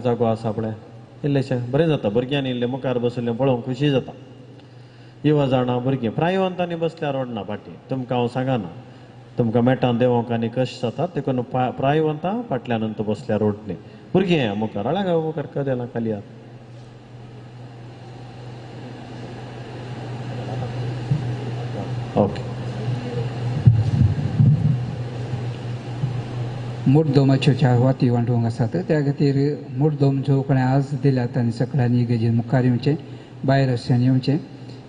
जागो आसा पळय इल्लेशें बरें जाता. भुरग्यांनी इल्लें मुखार बसलें पळोवंक खुशी जाता. युवा जाणां भुरगीं प्रायवंतांनी बसल्यार ओडना फाटीं. तुमकां हांव सांगना, तुमकां मेटान देंवोंक आनी कश्ट जाता, देखून प्रायवंतां फाटल्यान बसल्यार ओडणी. भुरगीं मुखार अळ्या मुखार कदेलां खाली आहा. ओके. मुर्दोमाच्यो चार वाती वांटूंक आसात, त्या खातीर मुर्दोम जो कोणें आज दिल्यात आनी सगळ्यांनी इगर्जेन मुखार येवचें, भायर रस्त्यान येवचें.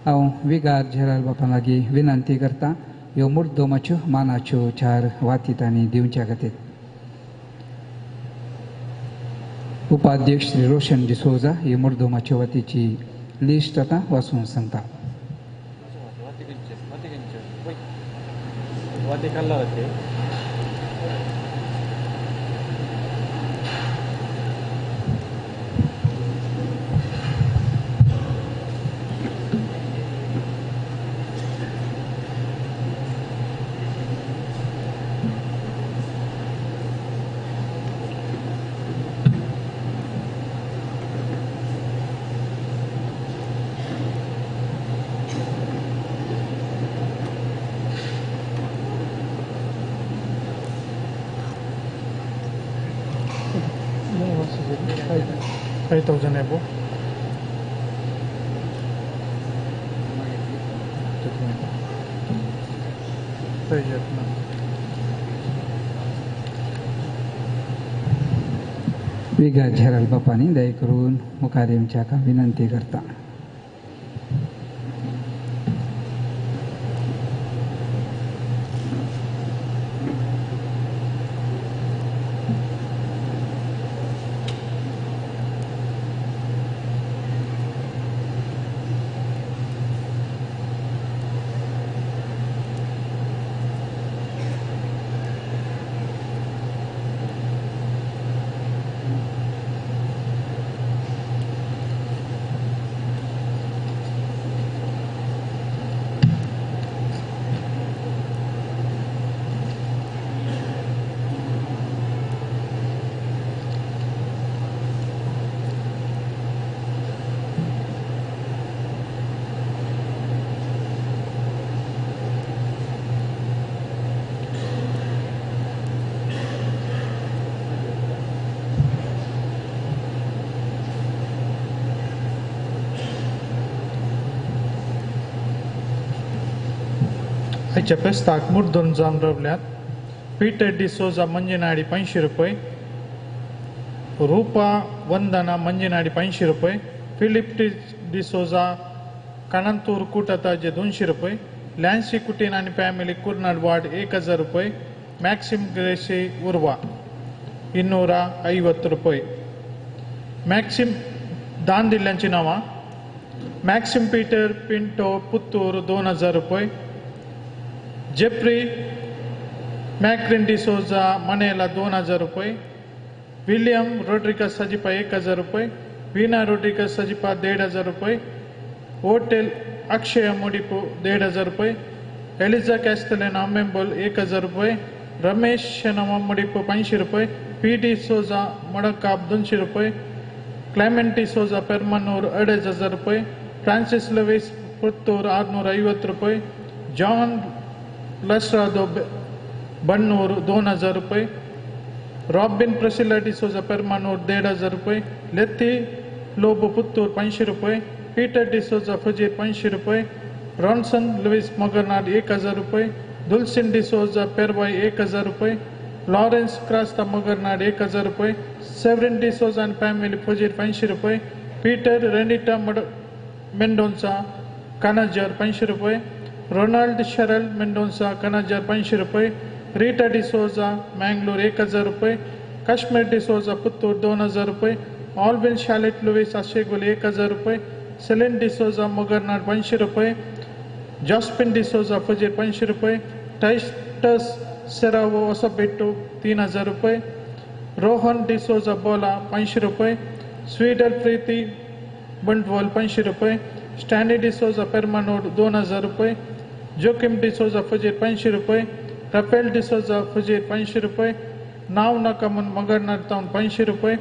हांव विगार जेराल बापा लागीं विनंती करता ह्यो मुर्दोमाच्यो मानाच्यो चार वाती तांणी दिवच्या खातीर. उपाध्यक्ष श्री रोशन डिसोजा ही मुर्दोमाच्यो वातीची लिस्ट आतां वाचूंक सांगता. $5,000 above. विगार जेराल बापांनी दया करून मुखार येवच्या विनंती करता. आयच्या फेस्ताक मुर्दोन जावन रावल्यात पीटर डिसोजा मंजिनाडी 500 रुपये, रुपा वंदना मंजिनाडी 500 रुपये, फिलिप डिसोजा कानंतूर कुटताजे 200 रुपये, लॅन्सी कुटीन आनी फॅमिली कुर्नाड वार्ड 1000 रुपये, मॅक्सिम ग्रेसी उर्वा 250 रुपये. मॅक्सिम दान दिल्ल्यांची नांवां मॅक्सिम पीटर पिंटो पुत्तूर 2000 रुपये, जेफ्री मॅक्रिन डिसोजा मनेला 2000 रुपये, विलियम रोड्रिगस सजिपा 1000 रुपये, वीना रोड्रिगस सजिपा 1500 रुपये, होटेल अक्षय मुडिपू 1500 रुपये, एलिजा कॅस्टलेन आमेंबोल 1000 रुपये, रमेश शेनवा मुडिपू 500 रुपये, पी डी सोजा मडकाप 200 रुपये, क्लेमेंटी सोजा पेर्मनूर 2500 रुपये, फ्रांसिस लवीस पुत्तूर 650 रुपये, जॉन लसरादो बन्नूर 2000 रुपये, रॉबिन प्रसिला डिसोजा पेर्मानूर 1500 रुपये, लेत्ती लोबो पुत्तूर 500 रुपये, पीटर डिसोजा फजीर 500 रुपये, रॉन्सन लुईस मगरनाड 1000 रुपये, दुलसिन डिसोजा पेरवाई 1000 रुपये, लॉरेंस क्रास्ता मगरनाड 1000 रुपये, सेवरिन डिसोजा आनी फॅमिली फजीर 500 रुपये, पीटर रेनिटा मेंडोन्सा कानाजर 500 रुपये, रोनाल्ड शरल मेंडोन्सा कानाजर 500 रुपये, रीटा डिसोजा मँगलोर 1000 रुपये, काश्मीर डिसोजा पुत्तूर 2000 रुपये, ऑल्विन शालेट लुईस आशेगोल 1000 रुपये, सेलिन डिसोजा मोगरनाड 500 रुपये, जॉस्पिन डिसोजा फजीर 500 रुपये, टाइटस सेरावो ओसबेट्टू 3000 रुपये, रोहन डिसोजा बोला 500 रुपये, स्वीडल प्रीती बंटवल 500 रुपये, स्टॅनी डिसोजा पेर्मानोड 2000 रुपये, जोकिम डिसोजा फजीर 500 रुपये, रफेल डिसोजा फजीर 500 रुपये, नाव नाका म्हूण मगरनाड तावन 500 रुपये,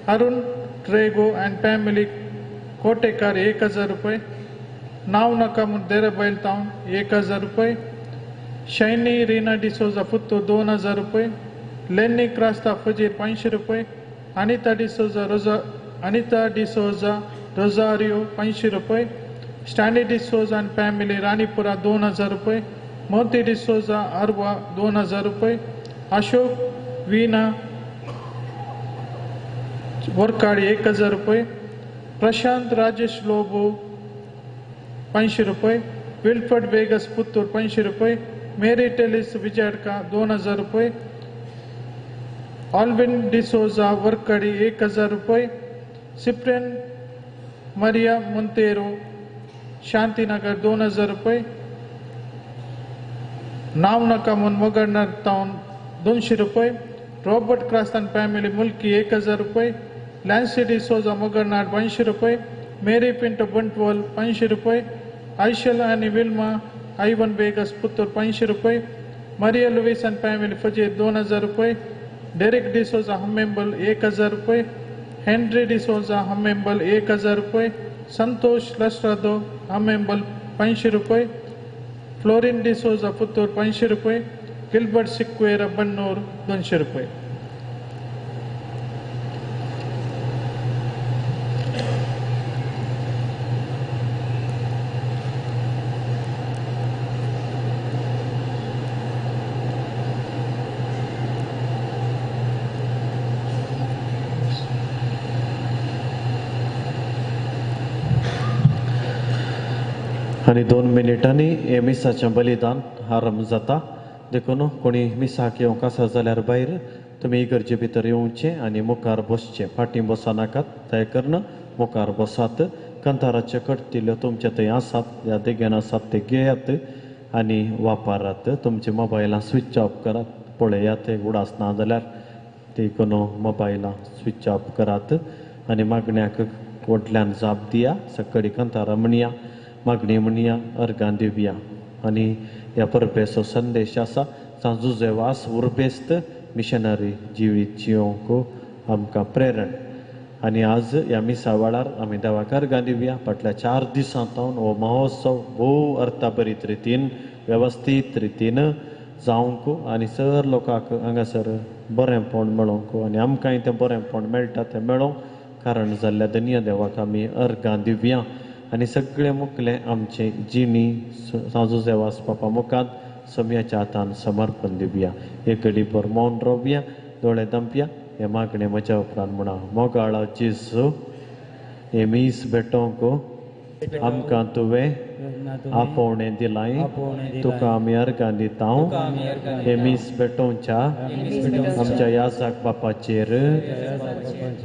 Arun Rego and family Kotekar 1000 रुपये, नाव नाका म्हूण देराबैल तावन 1000 रुपये, शैनी रीना डिसोजा पुत्तूर 2000 रुपये, लेन्नी क्रास्ता फजीर 500 रुपये, अनिता डिसोजा अनिता डिसोजा रोजारियो 500 रुपये, स्टॅनली डिसोजा आनी फॅमिली राणीपुरा 2000 रुपये, मोती डिसोजा आरवा 2000 रुपये, अशोक वीणा वरकाडी 1000 रुपये, प्रशांत राजेश लोबो 500 रुपये, विल्फर्ड वेगस पुत्तूर 500 रुपये, मेरी टेलिस विजयडका 2000 रुपये, ऑल्विन डिसोजा वरकडी 1000 रुपये, सिप्रेन मरिया मुंतेरो शांतीनगर 2000 रुपये, नाव नाका म्हूण मोगडनार तावन 200 रुपये, रॉबर्ट क्रास्तान फॅमिली मुल्की 1000 रुपये, लॅन्सी डिसोजा मोगडनार 500 रुपये, मेरी पिंटो बंटवल 500 रुपये, आयशल आनी विल्मा आयवन वेगस पुत्तूर 500 रुपये, मरिया लुईस आनी फॅमिली फजीर 2000 रुपये, डेरिक डिसोजा हम्मेंबल 1000 रुपये, हेनरी डिसोजा हम्मेंबल 1000 रुपये, संतोष लस्ट्रादो हम्मेंबल 500 रुपये, फ्लोरिन डिसोजा पुत्तूर 500 रुपये, गिल्बर्ट सिक्वेरा बन्नूर 200 रुपये. आनी 2 मिनटांनी हे मिसाचें बलिदान आरंभ जाता. देखून कोणी मिसाक येवंक आसा जाल्यार भायर तुमी इगर्जे भितर येवचें आनी मुखार बसचें, फाटीं बसनाकात, दया करून मुखार बसात. कंताराचे कट्टिल्यो तुमचे थंय आसात, ह्या देगेन आसात ते घेयात आनी वापरात. तुमचे मोबायलां स्विच ऑफ करात, पळयात उडास ना जाल्यार ते कोण मोबायलां स्विच ऑफ करात आनी मागण्याक व्हडल्यान जाप दिया. सकाळी कंतारां म्हणया, मागणी म्हणया, अर्गां दिवया. आनी ह्या परबेचो संदेश आसा सांत जुझे वास उर्बेस्त मिशनरी जिवीत जियोंक आमकां प्रेरण. आनी आज ह्या मिसा वेळार आमी देवाक अर्गां दिवया. फाटल्या 4 दिसां सावन हो महोत्सव भोव अर्थाभरीत रितीन वेवस्थीत रितीन जावंक आनी सर लोकांक हांगासर बरेंपण मेळोंक आनी आमकांय तें बरेंपण मेळटा तें मेळोंक कारण जाल्ल्या धन्य देवाक आमी अर्गां दिवया. आनी सगळे मुखले आमचे जिणी सांत जुझे वास पापा मुखार समयाच्या हातान समर्पण दिवया. एक घडीभर मौन रावया, दोळे दमपया, हे मागणे म्हज्या उपरांत म्हणा. मोगाळा जेजू, हे मीस भेटोवंक आमकां तुवें आपोवणें दिलां, तुका आमी अर्गां दिता. हे मीस भेटोवच्या आमच्या याजाक बापाचेर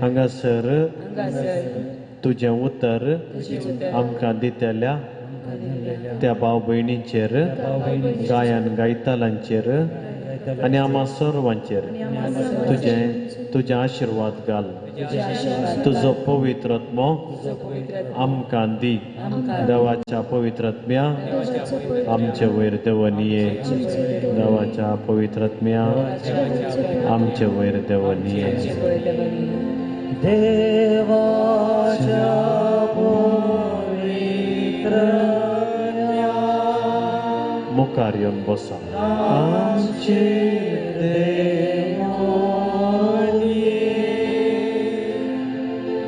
हांगासर तुजें उतर आमकां दितल्या त्या भाव भयणींचेर, गायन गायतालांचेर आनी आमा सर्वांचेर तुजें आशिर्वाद घाल. तुजो पवित्र आत्मो आमकां दी. देवाच्या पवित्र आत्म्या आमचे वयर देवनिये, देवाच्या पवित्र आत्म्या आमचे वयर देवनिये. देवाच्या पवित्र मुखार येवन बसा. आमचे देवनिये,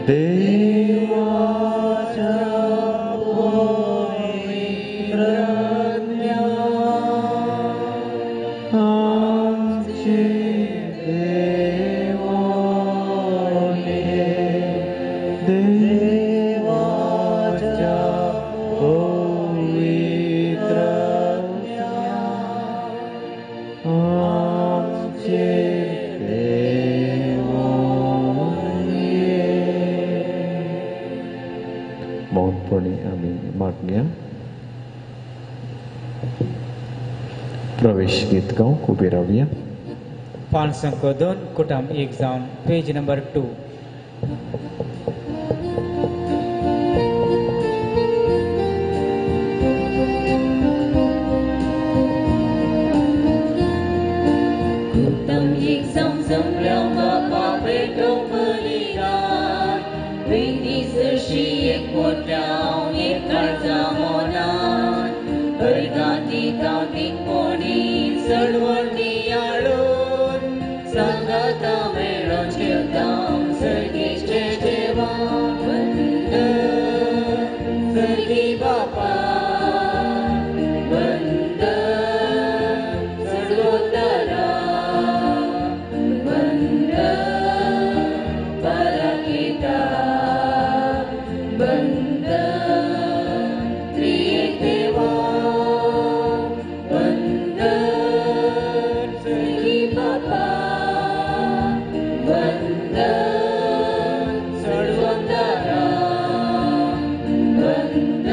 देवाच्या पवित्र आमचे देवाच्या पवित्र आमचे देवनिये. मौनपणी आमी मागया. प्रवेश गीत गावंक उबी रावया. 502 कुटम 1 जावन पेज नंबर 2. Kutam एक zamzam बाबा पेटो बलिदान, Vini एक पोट्याव एक काळजा मोनान हरगाती तांतींगपणी चळवणी हाडून सांगाता मेळोन जेवता सर्गीचे देवा वंदन सर्गी बापा वंदन चडवतारा वंदन पराकिता वंदन त्रिएक देवा वंदन सर्गी बापा वंदन चडवतारा वंदन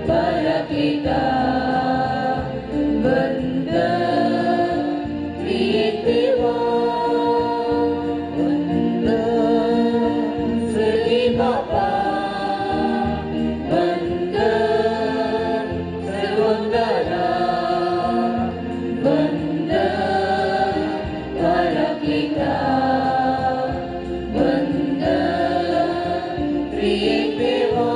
पराकिता वंदन त्रिएक देवा वंदन सर्गी बापा वंदन सर्वंदरा वंदन पराकिता वंदन त्रिएक देवा.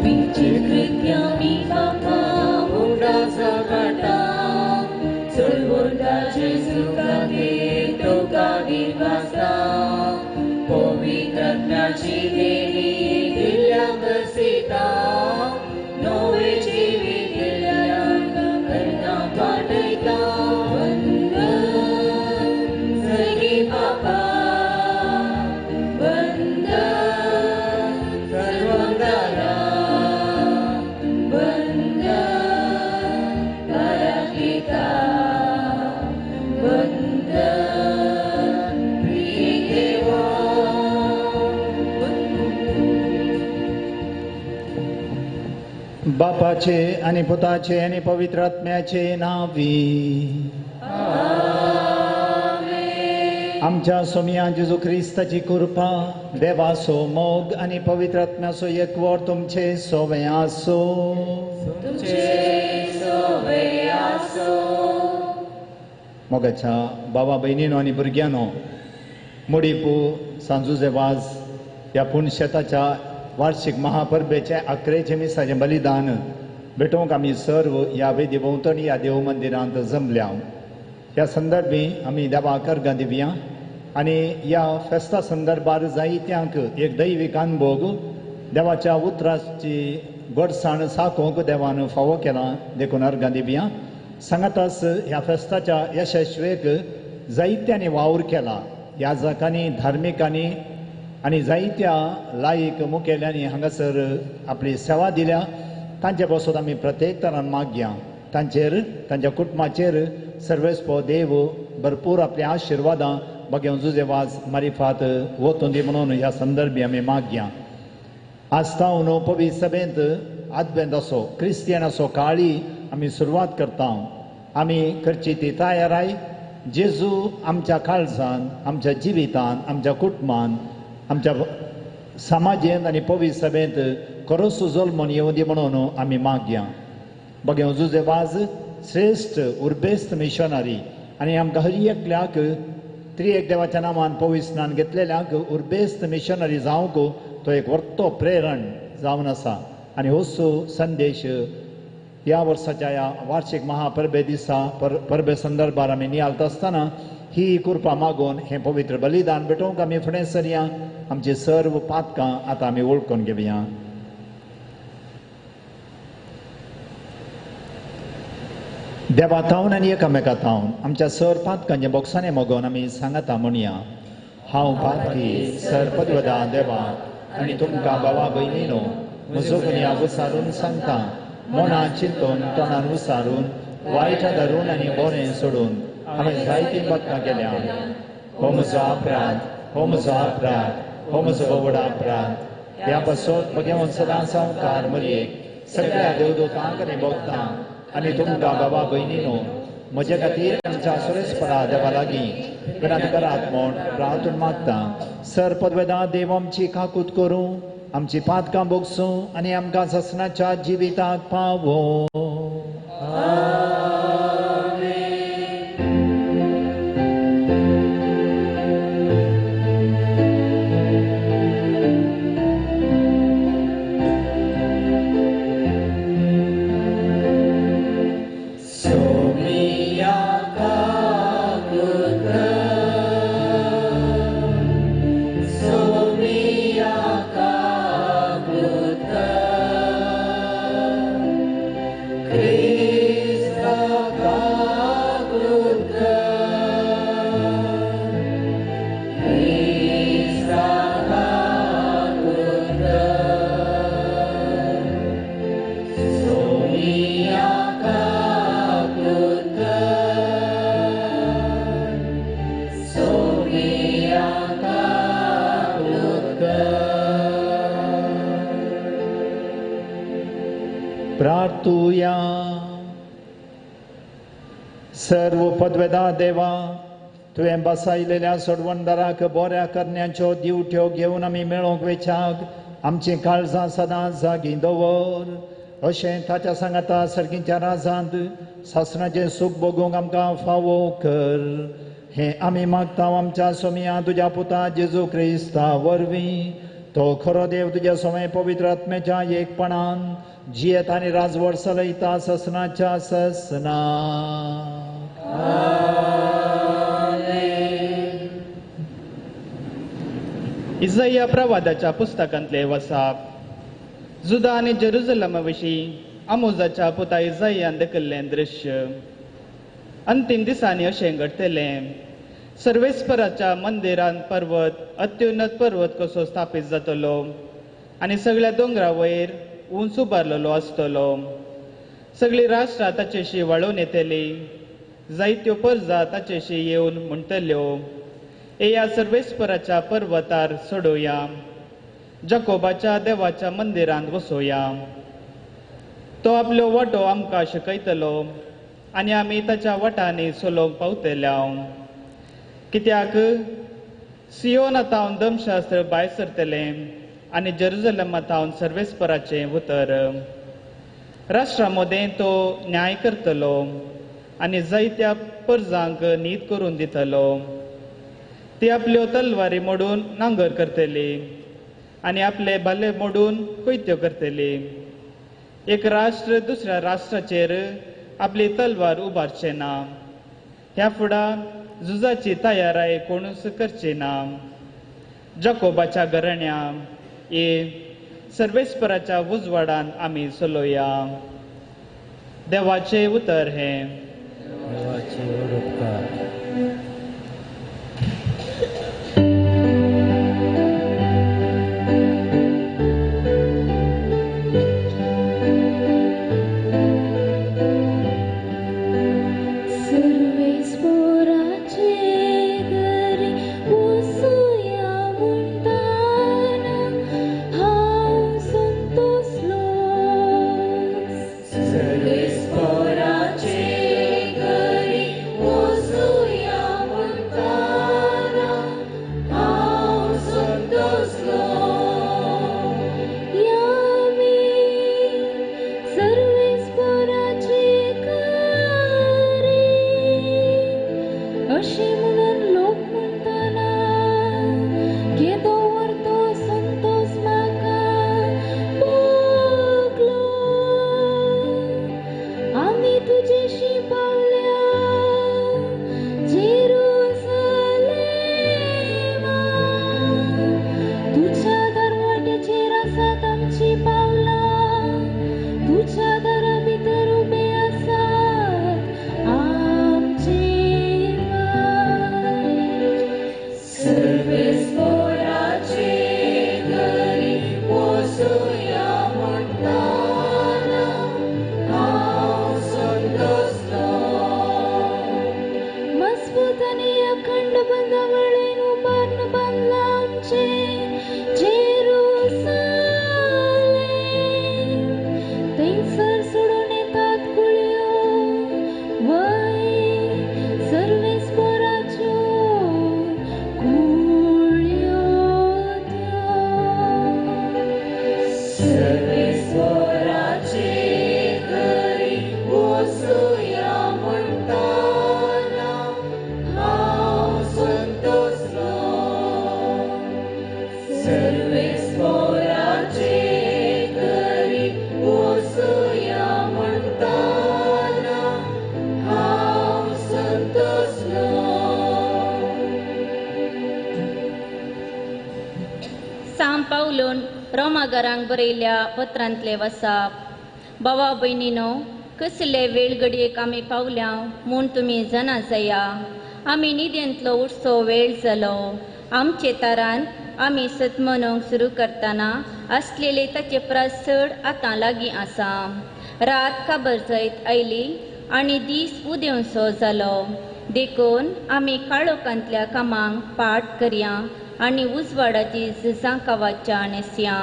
विचिकृत्यामि बापा उडासा काटा चळवळटा जेजू खातीर तुका दिवासता पवित्रात्म्याची देणी दिल्या बसयता नवे जिवीत दिल्ल्यान करना पाठयता वंदन सर्गी बापा वंदन सर्वंदारा वंदन पराकिता वंदन प्रिय देवा. बापाचे आनी पुताचे आनी पवित्र आत्म्याचे नांवी आमच्या सोमया जेजू क्रिस्ताची कृपा देवाचो मोग आनी पवित्र आत्म्याचो एकवट तुमचे सोवे आसो. तुमचे सोवे आसो. मोगाच्या बाबा भयणीनो आनी भुरग्यांनो, मुडीपू सांजुजे वाज ह्या पुणशेताच्या वार्षिक महापरबेचें अकरेचें मिसाचें बलिदान भेटोवंक आमी सर्व ह्या वेदी भोंवतणी ह्या देव मंदिरांत जमल्या. ह्या संदर्भी आमी देवाक अर्गां दिवया आनी ह्या फेस्ता संदर्भार जायत्यांक एक दैवीक अनभोग देवाच्या उतराची गोडसाण साकोवंक देवान फावो केला देखून अर्गां दिवया. सांगाताच ह्या फेस्ताच्या यशस्वेक जायत्यांनी वावर केला. याजकांनी, धार्मिकांनी आनी जायत्या लायक मुखेल्यांनी हांगासर आपली सेवा दिल्या. तांचे पासून आमी प्रत्येक तरान मागया. तांचेर, तांच्या कुटुंबाचेर सर्वेस्पो देव भरपूर आपल्या आशिर्वादां बघेवन जुजे वाज मारिफात वतून दी म्हणून ह्या संदर्भी आमी मागया. आस्तावन पवित्र सभेंत आदवेंत असो क्रिस्तियनाचो काळी आमी सुरवात करता. आमी करची ती तयाराय जेजू आमच्या काळजान, आमच्या जिवितान, आमच्या कुटुंबान, आमच्या समाजेंत आनी पवित्र सभेंत खरोसो जल्मून येवं दी म्हणून आमी मागया. बघेवन जुजे वाज श्रेश्ठ उर्बेस्त मिशनरी आनी आमकां हर एकल्याक त्रिएक देवाच्या नांवान पवित्र स्नान घेतलेल्यांक उर्बेस्त मिशनरी जावंक तो एक व्हडलो प्रेरण जावन आसा. आनी होसो संदेश ह्या वर्साच्या ह्या वार्षिक महापरबे दिसा परबे संदर्भार आमी नियाळता आसतना ही कृपा मागून हें पवित्र बलिदान भेटोवंक आमी फुडें सरया. आमची सर्व पातकां आतां आमी वळखून घेवया. देवा थावन आनी एकामेका थावन आमच्या सर पातकांच्या बोक्सांनी मागून आमी सांगाता म्हणया. हांव पातकी सर पदवदा देवा आनी तुमकां भावा भयणीनो म्हजो गुन्यांव विचारून सांगता. मनां चिंतून, तोंडान विचारून, वायट धरून आनी बरें सोडून हांवें जायतीं पातकां केल्या. हो म्हजो अपराध, हो म्हजो अपराध, हो म्हजो व्हड अपराध. ह्या पासत भगवान सदां सावकार मरयेक सगळ्या देवदूतांक आनी भक्तांक आनी तुमकां बाबा भयणीनो म्हजे खातीर आमच्या सुरेस्परा देवा लागीं विनंती करात म्हूण प्रार्थून मागता. सर पदवेदा देव आमची काकूत करूं, आमची पातकां भोगसूं आनी आमकां ससनाच्या जिविताक पावो. प्रार्थुया. सर्व पदवेदा देवा, तुवें बसायलेल्या सोडवणदाराक बऱ्या करण्याच्यो दिवट्यो घेवन आमी मेळोवंक वेच्याक आमचीं काळजां सदां जागीं दवर. अशें ताच्या सांगाता सर्गीच्या राजांत सासणाचें सूख भोगूंक आमकां फावो कर. हें आमी मागता आमच्या सोमिया तुज्या पुता जेजू क्रिस्ता वरवीं. तो खरो देव तुज्या सोमे पवित्र आत्म्याच्या एकपणान जियेत आनी राजवट चलयता ससनाच्या ससना. इजया प्रवादाच्या पुस्तकांतले वसाप. जुदा आनी जेरुजलमा विशीं आमोजाच्या पुता इजयान देखिल्लें दृश्य. अंतीम दिसांनी अशें घडटलें, सर्वेस्पराच्या मंदिरांत पर्वत अत्युन्नत पर्वत कसो स्थापीत जातलो आनी सगळ्या दोंगरा वयर उंच उबारलेलो आसतलो. सगळीं राष्ट्रां ताचेशी वळोवन येतली, जायत्यो परजा ताचेशी येवन म्हणटल्यो, येया सर्वेस्पराच्या पर्वतार सोडोवया, जाकोबाच्या देवाच्या मंदिरांत वसोवया. तो आपलो वांटो आमकां शिकयतलो आनी आमी ताच्या वाटांनी चलोवंक पावतले. कित्याक सियोना थावन धर्मशास्त्र भायर सरतलें आनी जेरुजलमा थावन सर्वेस्पराचें उतर. राष्ट्रा मदें तो न्याय करतलो आनी जायत्या परजांक नीत करून दितलो. ती आपल्यो तलवारी मोडून नांगर करतली आनी आपले भाले मोडून कोयत्यो करतली. एक राष्ट्र दुसऱ्या राष्ट्राचेर आपली तलवार उबारचें ना. ह्या फुडां झुजाची तयाराय कोणूच करची ना. जाकोबाच्या घराण्या ये सर्वेस्पराच्या उजवाडान आमी चलोया. देवाचें उतर हें. देवाचे उपकार. सर्वेस्पराचे घरी वसुया. रोमागारांक बरयल्या पत्रांतले वसाप. बाबा भयणीनो, कसले वेळ घडयेक आमी पावल्या म्हूण तुमी जाणा जाया. आमी निदेंतलो उठचो वेळ जालो. आमचे तारान आमी सत मनोवंक सुरू करतना आसलेले ताचे परस चड आतां लागीं आसा. रात काबर जायत आयली आनी दीस उदेवसो जालो. देखून आमी काळोखांतल्या कामांक पाठ करया आनी उजवाडाची झुजां कवाच्या न्हेसया.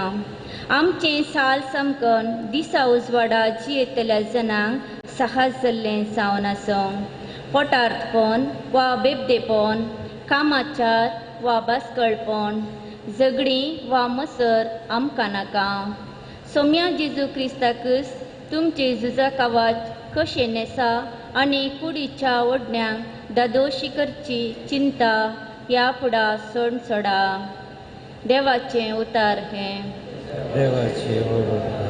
आमचें साल सामकन दिसा उजवाडा जियेतल्या जनांक साहस जाल्लें जावन आसूं. पोटार्थपण वा बेबदेपण, कामाचार वा बास्कळपण, झगडीं वा मसर आमकां नाका. सोम्या जेजू क्रिस्ताकच तुमचे झुजा कवाच कशें न्हेसा आनी कुडीच्या ओडण्यांक दादोशी करची चिंता ह्या फुडा सोड सोडा. देवाचें उतार हें. देवाचे उपकार.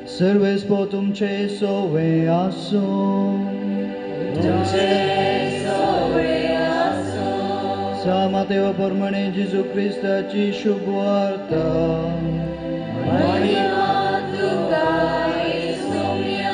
सर्वेस्पो तुमचे सोवे आसूं. तुमचे सोवे आसूं. सा मातेव परमणे जेजू क्रिस्ताची शुभ वार्ता. महिमा तुका सोम्या.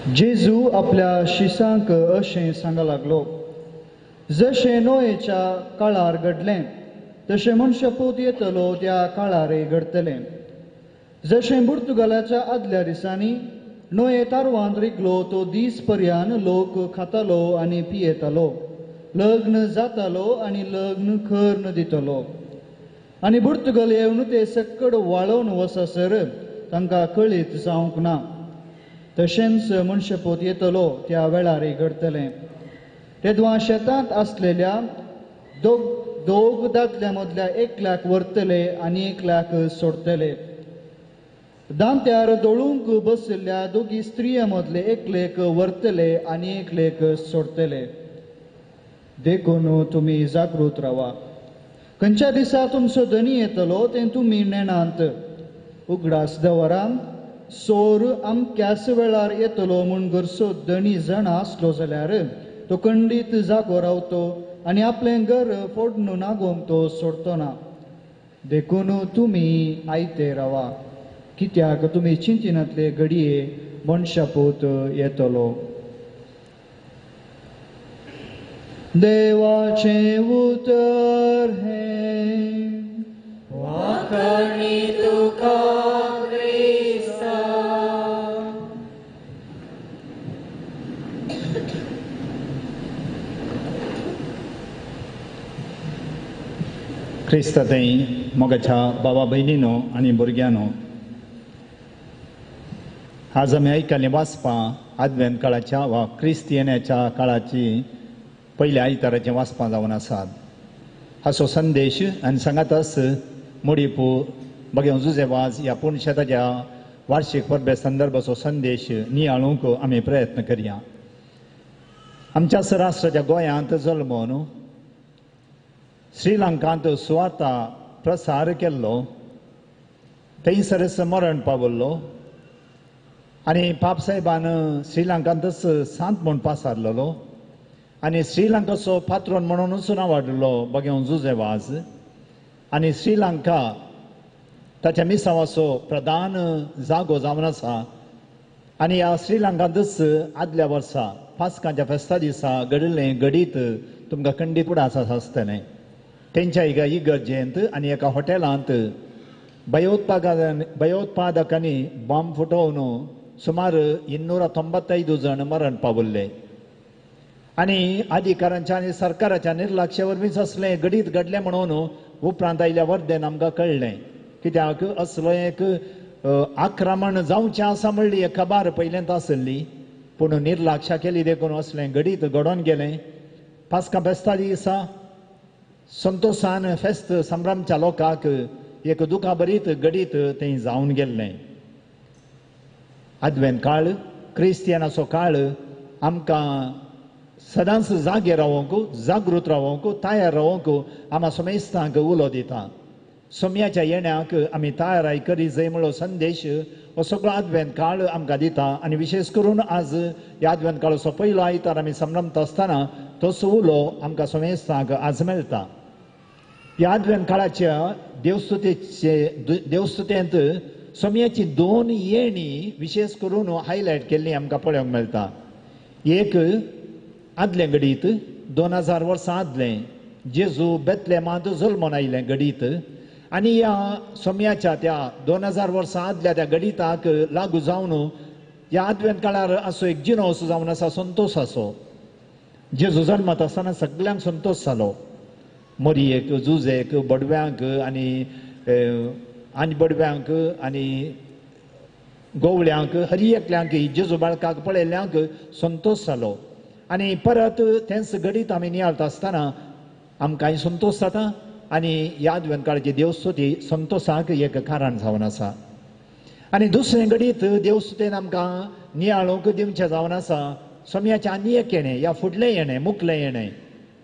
जेजू आपल्या शिसांक अशें सांगा लागलो, जशें नोयेच्या काळार घडलें तशें मनशापूत येतलो त्या काळारय घडटलें. जशें पुर्तुगालाच्या आदल्या दिसांनी नोये तारवांत रिगलो तो दीस पर्यान लोक खातालो आनी पियेतालो, लग्न जातालो आनी लग्न करून दितलो. आनी पुर्तुगाल येवन ते सक्कड वाळोवन वचसर तांकां कळीत जावंक ना. तशेंच मनशापूत येतलो त्या वेळारय घडटलें. तेदवा शेतांत आसलेल्या दोग दादल्या मदल्या एकल्याक व्हरतले आनी एकल्याक सोडटले. दांत्यार दोळूंक बशिल्ल्या दोगी स्त्रियां मदले एकलेक व्हरतले आनी एकलेक सोडटले. देखून तुमी जागृत रावा. खंयच्या दिसा तुमचो धनी येतलो तें तुमी नेणांत. उगडास दवरा, सोर अमक्याच वेळार येतलो म्हूण घरचो धनी जाणा आसलो जाल्यार तो खंडीत जागो रावतो आनी आपलें घर फोडून नागोवंक तो सोडतो ना. देखून तुमी आयते रावा, कित्याक तुमी चिंतिनातले घडये मनशापूत येतलो. देवाचें उतर हें. वाखाणी तुका क्रिस्ता. क्रिस्ता थंय मोगाच्या बाबा भयणीनो आनी भुरग्यांनो, आज आमी आयकल्लीं वाचपां आदवेंत काळाच्या वा क्रिस्त येण्याच्या काळाची पयल्या आयताराचीं वाचपां जावन आसात. हाचो संदेश आनी सांगातच मोडीपू बघेव जुजेवाज ह्या पुणशेताच्या वार्षिक परबे संदर्भाचो संदेश नियाळूंक आमी प्रयत्न करया. आमच्या राष्ट्राच्या गोंयांत जल्मून श्रीलंकांत सुवार्ता प्रसार केल्लो, थंयसरच मरण पावल्लो आनी पापसाहेबान श्रीलंकांतच सांत म्हूण पासारलेलो आनी श्रीलंकाचो पात्रोन म्हणूनच नांवाडलो बघेवन जुजे वाज. आनी श्रीलंका ताच्या मिसांवाचो प्रधान जागो जावन आसा. आनी ह्या श्रीलंकांतच आदल्या वर्सा पास्कांच्या फेस्ता दिसा घडिल्लें घडीत तुमकां खंडीत उडास आसा आसतलें. तेंच्या एका इगर्जेंत आनी एका हॉटेलांत भयोत्पादकांनी बॉम्ब फुटोवन सुमार 295 जण मरण पावल्ले. आनी अधिकारांच्या आनी सरकाराच्या निर्लक्ष्या वरवींच असलें घडीत घडलें म्हणून उपरांत आयिल्ल्या वर्देन आमकां कळ्ळें. कित्याक असलो एक आक्रमण जावचें आसा म्हणली एक खबर पयलेंत आसली, पूण निर्लक्ष्या केली देखून असलें घडीत घडोवन गेलें. पास्का फेस्ता दिसा संतोशान फेस्त संभ्रमच्या लोकांक एक दुखाभरीत घडीत तें जावन गेल्लें. आदवेन काळ क्रिस्तियनाचो काळ आमकां सदांच जागे रावोंक, जागृत रावोंक, तयार रावोंक आमा सोमेस्तांक उलो दिता. सोम्याच्या येण्याक आमी तयाराय करी जाय म्हणलो संदेश हो सगळो आदवेंत काळ आमकां दिता. आनी विशेश करून आज ह्या आदवेंत काळाचो पयलो आयतार आमी संभ्रमता आसतना तोच उलो आमकां सोमेस्तांक आज मेळटा. ह्या आदवेंत काळाच्या देवस्तुतेंत सोम्याची दोन येणी विशेश करून हायलायट केल्ली आमकां पळोवंक मेळटा. एक आदलें घडीत 2000 वर्सां आदलें जेजू बेतलेमांत जल्मून आयिल्लें घडीत आनी ह्या सोम्याच्या त्या 2000 वर्सां आदल्या त्या घडिताक लागू जावन ह्या आदवेंत काळार असो एक जिनोस जावन आसा संतोशाचो. जेजू जल्मत आसतना सगल्यांक संतोश जालो. मोरयेक, जुजेक, बडव्यांक आनी आनी बडव्यांक आनी गोवळ्यांक हरी एकल्यांक जेजू बाळकाक पळयल्ल्यांक संतोश जालो. आनी परत तेंच घडीत आमी नियाळटा आसतना आमकांय संतोश जाता आनी ह्या आदवेंत काळाची देवस्तुती संतोशाक एक कारण जावन आसा. आनी दुसरें घडीत देवस्तुतेन आमकां नियाळूंक दिवचें जावन आसा सोम्याचें आनी एक येणें, ह्या फुडलें येणें, मुखलें येणें.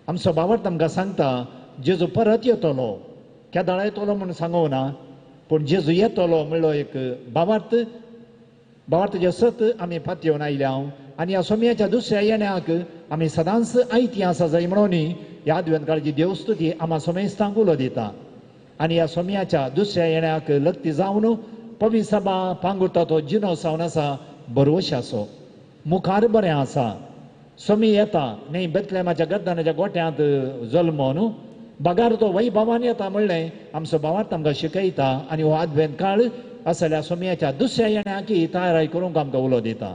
आमचो बावट आमकां सांगता जेजू परत येतलो, केदाळा येतलो म्हूण सांगूं ना, पूण जेजू येतलो म्हणलो एक बावार्थ, बावार्थाचें सत आमी पातयेवन आयल्या. आनी ह्या सोम्याच्या दुसऱ्या येण्याक आमी सदांच आयती आसा जाय म्हणून ह्या आदवेंत काळाची देवस्तुती आमा सोमेस्तांक उलो दिता. आनी ह्या सोम्याच्या दुसऱ्या येण्याक लग्ती जावन पवी सभा पांगुरता तो जिनोस जावन आसा बरोवशाचो, मुखार बरें आसा. सोमी येता न्ही बेतलेमाच्या गर्दनाच्या गोट्यांत जल्मो न्हू, बगार तो वैभवान येता म्हणलें आमचो भावार्थ आमकां शिकयता. आनी हो आदवेंत काळ असल्या सोम्याच्या दुसऱ्या येण्याक तयाराय करूंक आमकां उलो दिता.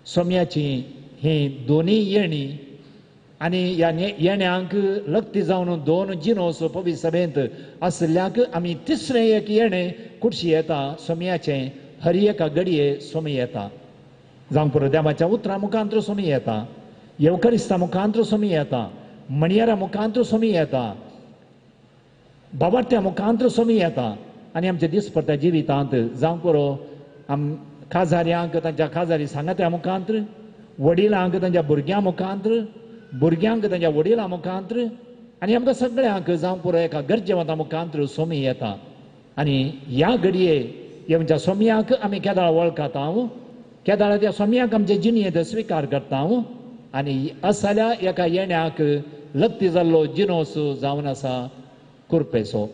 सोम्याची ही दोनी येणी आनी ह्या येण्यांक लग्ती जावन दोन जिनोस पवी सभेंत आशिल्ल्याक आमी तिसरें एक येणें कुडशी येता सोम्याचें हर एका घडये सोमी येता. जावंक पुरो देवाच्या उतरां मुखांत्र सोमी येता, येवकरिस्ता मुखांत्र सोमी येता, मणयेरा मुखांत्र सोमी येता, बाबाट्या मुखांत्र सोमी येता. आनी आमच्या दिसपट्ट्या जिवितांत जावंक पुरो आम काजाऱ्यांक तांच्या काजारी सांगात्या मुखांत्र, वडिलांक तांच्या भुरग्यां मुखांत्र, भुरग्यांक तांच्या वडिलां मुखांत्र आनी आमकां सगळ्यांक जावंक पुरो एका गरजेवंता मुखांत्र सोमी येता. आनी ह्या घडये आमच्या सोम्याक आमी केदाळ वळखता, केदाळ त्या सोम्याक आमचे जिणेंत स्विकार करता आनी असल्या एका येण्याक लग्ती जाल्लो जिनोस जावन आसा कुरपेचो.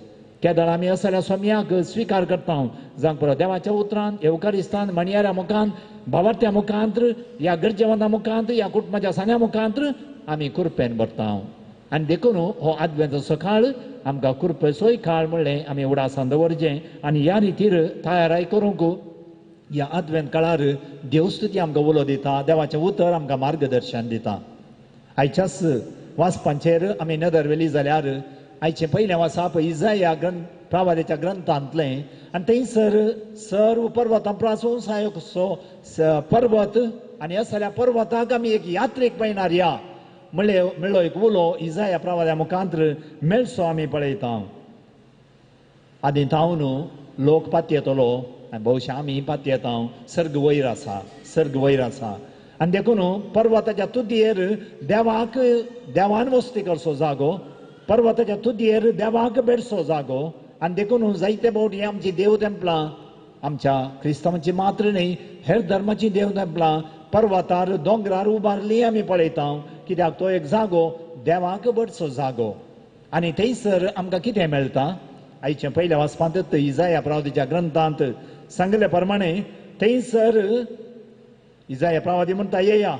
केदाळ आमी असल्या सोम्याक स्विकार करता जावंक पुरो देवाच्या उतरान, येवकारिस्तान, मणयाऱ्या मुखांत, भावार्थ्या मुखांत्र, ह्या गरजेवंता मुखांत, ह्या कुटुंबाच्या सान्या मुखांत्र आमी कुरपेन भरता. आनी देखून हो आदवेंचो काळ आमकां कुरपेचोय काळ म्हणलें आमी उडासान दवरचें आनी ह्या रितीर तयाराय करूंक ह्या आदवेंत काळार देवस्तुती आमकां उलो दिता, देवाचें उतर आमकां मार्गदर्शन दिता. आयच्याच वाचपांचेर आमी नदर व्हेली जाल्यार आयचें पयलें वाचप इजाया ग्रंथ प्रावाद्याच्या ग्रंथांतलें आनी थंयसर सर्व पर्वतां प्रासून सायसो पर्वत आनी असल्या पर्वताक आमी एक यात्रेक पळयणार या म्हणले मेळ्ळो एक उलो इजाया प्रावाद्या मुखांत्र मेळसो आमी पळयता. आदीं थावन लोक पातयेतलो आनी भोवशा आमी पातयेता सर्ग वयर आसा, सर्ग वयर आसा. आनी देखून पर्वताच्या तुदयेर देवाक देवान वस्ती करचो जागो, पर्वताच्या तुदयेर देवाक बेडसो जागो. आनी देखून जायते फावटी आमची देव तेंपलां आमच्या क्रिस्तांवांची मात्र न्ही, हेर धर्माची देव तेंपलां पर्वतार दोंगरार उबारली आमी पळयता, कित्याक तो एक जागो देवाक बडचो जागो. आनी थंयसर आमकां कितें मेळटा? आयच्या पयल्या वाचपांत इजाया प्रवादीच्या ग्रंथांत सांगले प्रमाणे थंयसर इजाया प्रवादी म्हणटा, येया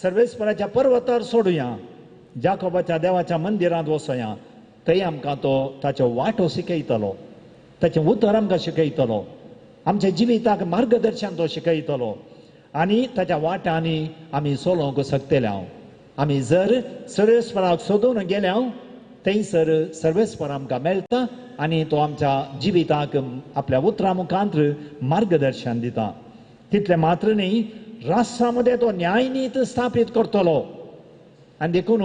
सर्वेस्पराच्या पर्वतार सोडुया, जाकोबाच्या देवाच्या मंदिरांत वचोया, थंय आमकां तो ताचो वाटो शिकयतलो, ताचें उतर आमकां शिकयतलो, आमच्या जिविताक मार्गदर्शन तो शिकयतलो आनी ताच्या वाटांनी आमी चलोवंक शकतले. हांव आमी जर सर्वेस्पराक सोदून गेल्या थंयसर सर्वेस्पर आमकां मेळटा आनी तो आमच्या जिविताक आपल्या उतरां मुखांत मार्गदर्शन दिता. तितलें मात्र न्ही, राष्ट्रा मदें तो न्यायनीत स्थापीत करतलो. आनी देखून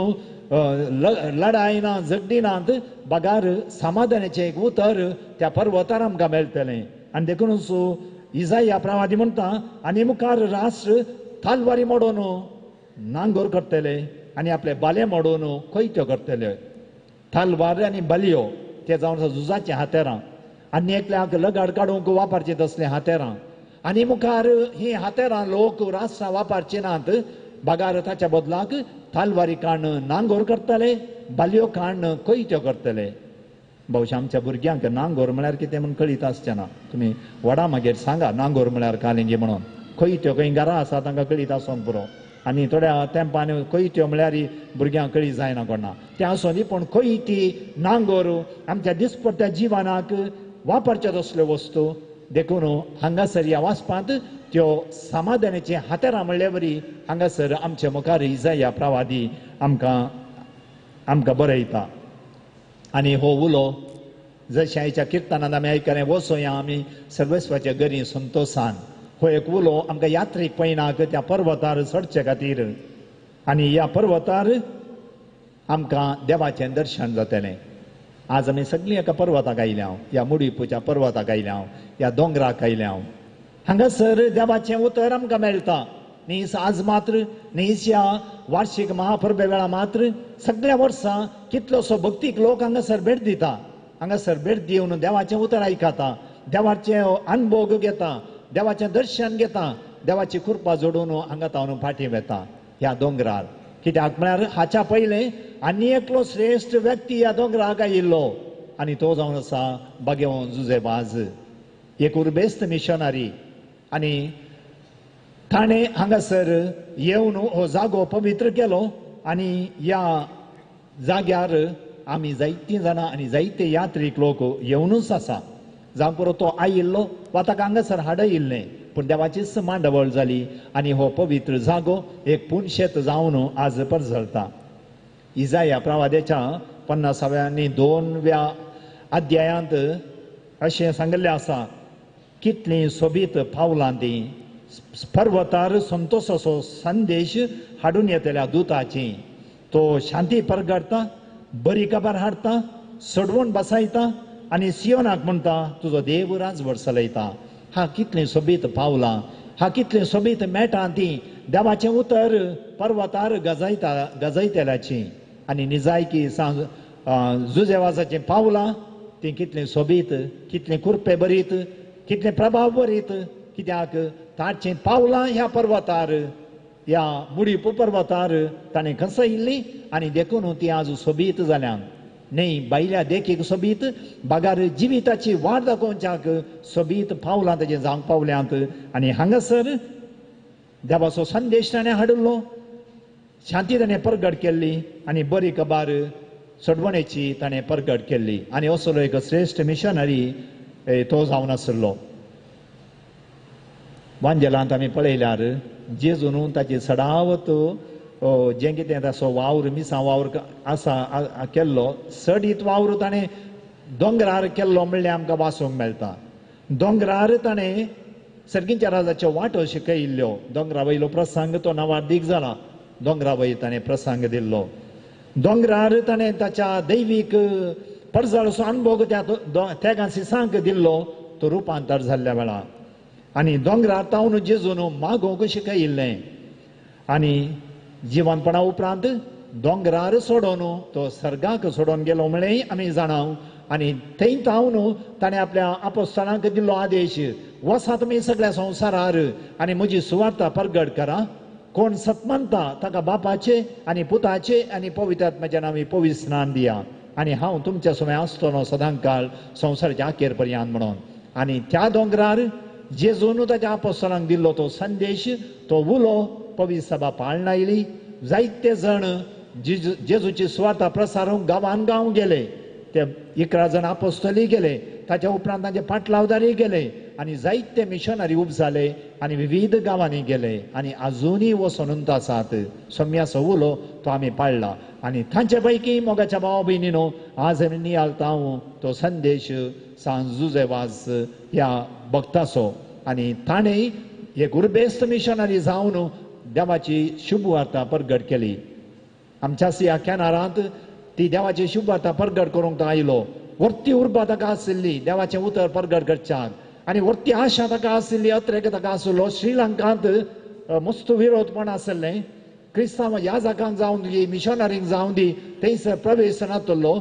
लडाय ना झगडी नात बगार समाधानाचें एक उतर त्या पर्वतार आमकां मेळटलें. आनी देखूनच इजाया प्रवादी म्हणटा, आनी मुखार राष्ट्र तालवारी मोडून नांगोर करतले आनी आपले बाले मोडून कोयत्यो करतले. तालवार आनी बालयो ते जावन आसा झुजाचीं हातेरां, आनी एकल्याक लगाड काडूंक वापरचे तसलीं हातेरां. आनी मुखार हीं हातेरां लोक राष्ट्रां वापरचे नात, बगार ताच्या बदलाक तालवारी काण नांगोर करतले, बालयो काण कोयत्यो करतले. भोवशा आमच्या भुरग्यांक नांगोर म्हळ्यार कितें म्हूण कळीत आसचें ना. तुमी व्हडा मागीर सांगा नांगोर म्हळ्यार कालिंगी म्हणून. कोयत्यो खंय घरा आसा तांकां कळीत आसूंक पुरो, आनी थोड्या तेंपान कोयत्यो म्हळ्यार भुरग्यांक कळी जायना कोणा तें आसूं दी, पूण कोयती नांगोर आमच्या दिसपट्ट्या जिवनाक वापरच्यो तसल्यो वस्तू. देखून हांगासर ह्या वाचपांत त्यो समाधानाचे हातेरां म्हणले वरी हांगासर आमचे मुखार इजाया प्रवादी आमकां आमकां बरयता. आनी हो उलो जशें आयच्या किर्तनांत आमी आयकलें, वचोया आमी सर्वेस्वाच्या घरी संतोसान, हो एक उलो आमकां यात्रीक पयनाक त्या पर्वतार चडचे खातीर. आनी ह्या पर्वतार आमकां देवाचें दर्शन जातलें. आज आमी सगळीं एका पर्वताक आयल्या, ह्या मुडीपूच्या पर्वताक आयल्या, ह्या दोंगराक आयल्या. हांगासर देवाचें उतर आमकां मेळटा. न्ही आज मात्र न्ही ह्या वार्षिक महापरबे वेळा मात्र, सगळ्या वर्सां कितलोसो भक्तीक लोक हांगासर भेट दिता. हांगासर भेट दिवन देवाचें उतर आयकता, देवाचें अनभोग घेता, देवाचें दर्शन घेता, देवाची कृपा जोडून हांगा तावन फाटीं वेता ह्या दोंगरार. कित्याक म्हळ्यार हाच्या पयलें आनी एकलो श्रेश्ठ व्यक्ती ह्या दोंगराक आयिल्लो आनी तो जावन आसा बागेवन जुजेबाज, एक उर्बेस्त मिशनरी. आनी ताणें हांगासर येवन हो जागो पवित्र केलो आनी ह्या जाग्यार आमी जायतीं जाणां आनी जायते यात्रीक लोक येवनूच आसा. जावं पुरो तो आयिल्लो वा ताका हांगासर हाडयिल्लें, पूण देवाचीच मांडावळ जाली आनी हो पवित्र जागो एक पुनशेत जावन आज परजळटा. इजाया प्रवाद्याच्या 50व्या आनी 2व्या अध्यायांत अशें सांगिल्लें आसा, कितलीं सोबीत पावलां तीं पर्वतार संतोषाचो संदेश हाडून येतल्या दुताची. तो शांती परगडटा, बरी खबर हाडटा, सडवण बसायता आनी सियोनाक म्हणटा तुजो देव राजवट चलयता. हा कितलीं सोबीत पावलां, हा कितलीं सोबीत मेटां तीं देवाचें उतर पर्वतार गजायता गजयतल्याची. आनी निजायकी जुजेवाजाचीं पावलां तीं कितलीं सोबीत, कितलीं कुरपे बरीत, कितलें प्रभाव बरीत. कित्याक ताचीं पावलां ह्या पर्वतार, ह्या मुडीपू पर्वतार ताणें खसयिल्लीं आनी देखून ती आज सोबीत जाल्यान. न्ही बायल्या देखीक सोबीत, बागार जिविताची वाट दाखोवच्याक सोबीत पावलां ताचें जावंक पावल्यांत. आनी हांगासर देवाचो संदेश ताणें हाडिल्लो, शांती ताणें परगट केल्ली आनी बरी खबर सोडवणेची ताणें परगट केल्ली. आनी असलो एक श्रेश्ठ मिशनरी तो जावन आशिल्लो. वांजेलांत आमी पळयल्यार जेजून ताची सडावत जें कितें ताचो वावर मिसां वावर आसा केल्लो, चडीत वावर ताणें दोंगरार केल्लो म्हणल्यार आमकां वाचूंक मेळटा. दोंगरार ताणें सर्गीच्या राजाच्यो वाटो शिकयिल्ल्यो. दोंगरा वयलो प्रसंग तो नावादीक जाला. दोंगरा वयर ताणें प्रसंग दिल्लो. दोंगरार ताणें ताच्या दैवीक परजळसो अणभोग त्या तेगां सिसांक दिल्लो, तो रुपांतर जाल्ल्या वेळार. आनी दोंगरार तावन जेजून मागोवंक शिकयिल्लें. आनी जिवनपणा उपरांत दोंगरार सोडोवन तो सर्गाक सोडोवन गेलो म्हळें आमी जाणाव. आनी थंय तावन ताणें आपल्या आपोस्तलांक दिल्लो आदेश, वसा तुमी सगळ्या संवसारार आनी म्हजी सुवार्ता परगट करा. कोण सत मानता ताका बापाचे आनी पुताचे आनी पवित्र आत्म्याच्या नांवी पवित्र स्नान दिया आनी हांव तुमच्या सुमें आसतलो सदांकाळ संवसाराच्या अखेर पर्यंत म्हणून. आनी त्या दोंगरार जेजून ताच्या आपोस्तलांक दिल्लो तो संदेश, तो उलो पवित्र सभा पाळणा आयली. जायते जण जेजूची सुवार्ता प्रसारूंक गांवान गांव गेले. ते 11 जण आपोस्तली गेले, ताच्या उपरांत तांचे पाटलावदारी गेले आनी जायते मिशनरी उब जाले आनी विविध गांवांनी गेले आनी आजुनूय वचून आसात. सम्याचो उलो तो आमी पाळ्ळा आनी तांचे पैकी मोगाच्या भावा भयणीनो आज आमी नियाळता तो संदेश सांत जुझे वाज ह्या भक्ताचो. आनी ताणें एक उर्बेस्त मिशनरी जावन देवाची शुभवार्ता परगट केली. आमच्या ह्या कॅनारांत ती देवाची शुभवार्ता परगट करूंक तो आयलो. वर्ती उर्बा ताका आशिल्ली देवाचें उतर परगट करच्याक आनी वर्ती आशा ताका आशिल्ली, अत्रेक ताका आशिल्लो. श्रीलंकांत मस्त विरोधपण आशिल्लें, क्रिस्तांव याजकांक जावन दी, मिशनरींक जावन दी, थंयसर प्रवेश नातलो.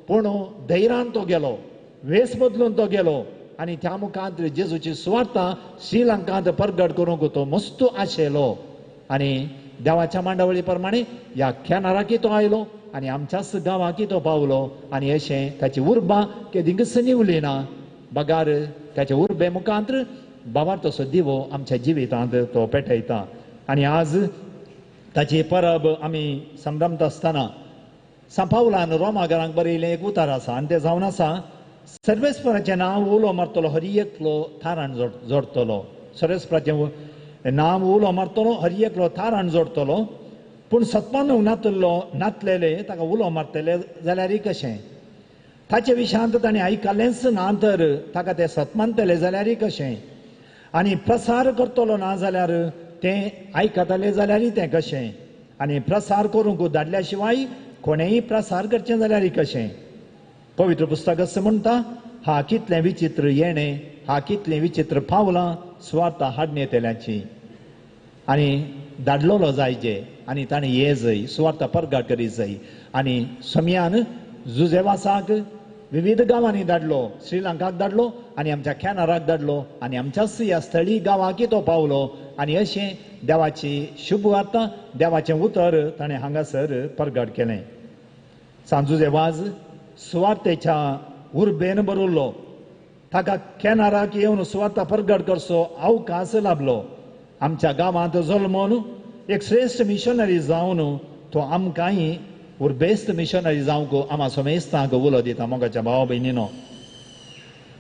पूण धैर्यान तो गेलो, वेस बदलून तो गेलो आनी त्या मुखांत जेजूची सुवार्ता श्रीलंकांत परगट करूंक तो मस्त आशेलो. आनी देवाच्या मांडावळी प्रमाणे ह्या कॅनाराकी तो आयलो आनी आमच्याच गांवाकी तो पावलो आनी अशें ताची उर्बा केदींकच निवली ना, बगार ताचे उर्बे मुखांत बाबार तसो दिवो आमच्या जिवितांत तो पेटयता. आनी आज ताची परब आमी संभ्रमता आसतना सांत पावलान रोमा घरांक बरयलें एक उतार आसा आनी तें जावन आसा, सर्वेस्पराचें नांव उलो मारतलो हर एकलो थाराण जोडटलो. सर्वेस्पराचें नांव उलो मारतलो हर एकलो थाराण जोडटलो. पूण सत्मानूंक नातलो नातलेले ताका उलो मारतले जाल्यार कशें? ताचे विशयांत ताणें आयकलेंच ना तर ताका ते सत्मानतले जाल्यार कशें? आनी प्रसार करतलो ना जाल्यार तें आयकतले जाल्यार तें कशें? आनी प्रसार करूंक धाडल्या शिवाय कोणेंय प्रसार करचें जाल्यार कशें? पवित्र पुस्तक अशें म्हणटा, हा कितलें विचित्र येणें, हा कितलें विचित्र पावलां सुवार्ता हाडणे येतल्याची. आनी धाडलोलो जायजे आनी ताणें ये जाय, सुवार्ता परगट करी जाय. आनी सम्यान जुझेवासाक विविध गांवांनी धाडलो, श्रीलंकाक धाडलो आनी आमच्या कॅनराक धाडलो आनी आमच्याच ह्या स्थळी गांवाकी तो पावलो. आनी अशें देवाची शुभवार्ता, देवाचें उतर ताणें हांगासर परगट केलें. सांत जुझे वाज सुवार्तेच्या उर्बेन बरयल्लो. ताका कॅनराक येवन सुवार्ता परगट करचो अवकाश लाभलो. आमच्या गांवांत जल्मून एक श्रेश्ठ मिशनरी जावन तो आमकांय उर्बेस्त मिशनरी जावंक आमा समेस्तांक उलो दिता. मोगाच्या भावा भयणीनो,